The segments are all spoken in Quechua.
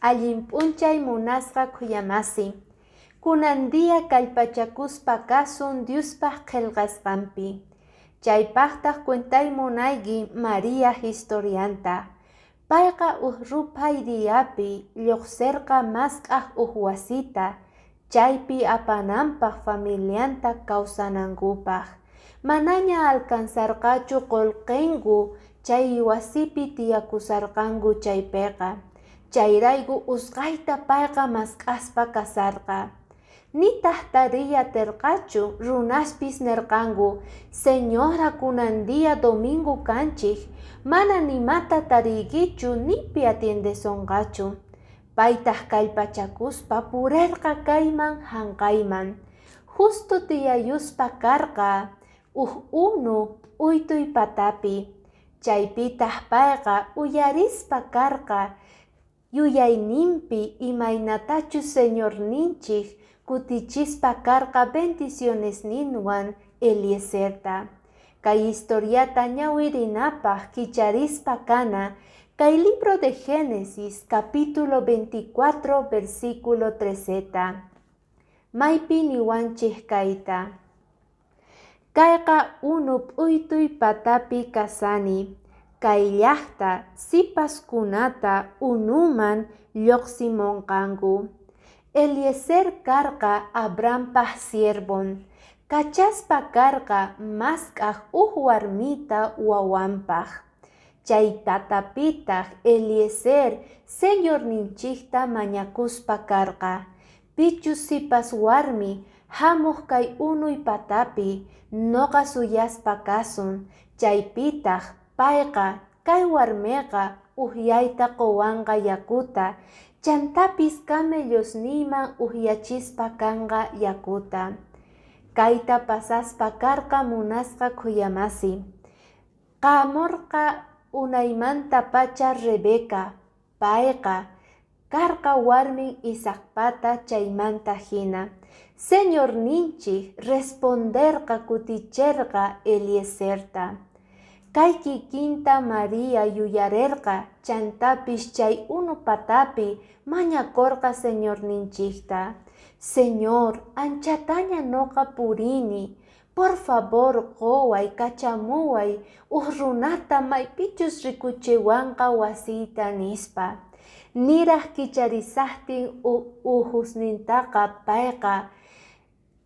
Allin p'unchay munasqa khuyamasi. Kunan día kallpachakuspa kasun Diospaq qhelqasqanpi. Chaypaqtaq cuentay munayki María historianta. Payqa uj ruphay diapi lluqsirqa mask'aq uj wasita, chaypi apananpaq familianta kawsanankupaq. Manaña alcanzarqachu qullqinku chay wasipi tiyakusarqanku chaypiqa. Chayrayku usqayta payqa mask'aspa kasarqa. Nitaq tariy atirqachu, runaspis nirqanku: Señora, kunan día domingo kanchik, mana nimata tariykichu, nipi atiendesonqachu. Paytaq kallpachakuspa purerqa kayman hanqayman. Justo tiyayuspa karqa uj unu p'uytuy patapi. Chaypitaq payqa uyarispa karqa yuyayninpi imaynatachus Señorninchik kutichispa karqa bendicionesninwan Eliezerta. Kay historiata ñawirinapaq kicharispa kana kay libro de Génesis capítulo 24 versículo 13ta. Maypi niwanchik kayta: Kayqa unu p'uytuy patapi kasani, kay llaqta sipaskunata unuman lluqsimunqanku. Eliezer karqa Abrahampaq siervon. Kachaspa karqa mask'aq uj warmita wawanpaq. Chay patapitaq Eliezer Señorninchikta mañakuspa karqa, pichus sipas warmi hamuq kay unuy patapi noqa suyaspa kasun, chaypitaq payqa kay warmiqa ujyayta quwanqa yakuta, chantapis camellosniyman ujyachispa kanqa yakuta. Kayta pasaspa karqa munasqa khuyamasi. Qamurqa unaymantapacha Rebeca, payqa karqa warmin Isaacpata chaymanta hina. Señorninchik responderqa kuticherqa Eliezerta. Kay kikinta María yuyarerqa chantapis chay unu patapi mañakorqa Señorninchikta. Señor, anchataña noqa purini, por favor quway kachamuway uj runata maypichus rikuchiwanqa wasiyta nispa. Niraq kicharisaqtin ujusnintaqa payqa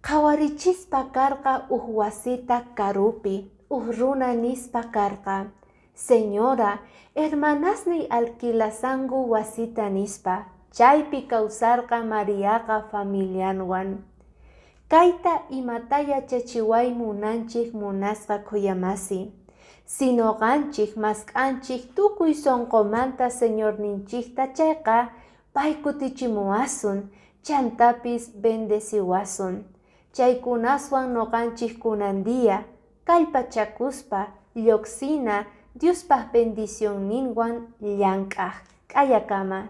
qhawarichispa karqa uj wasita karupi, uj runa nispa karqa: Señora, hermanasniy alquilasanku wasita nispa. Chaypi kawsarqa Mariaqa familianwan. Kayta imata yachachiway munanchik munasqa khuyamasi. Si noqanchik mask'anchik tukuy sunqumanta Señorninchikta chayqa pay kutichimuwasun, chantapis bendeciwasun. Chaykunaswan noqanchik kunan día kallpachakuspa lluqsina Diospaq bendicionninwan llank'aq. K'ayakama.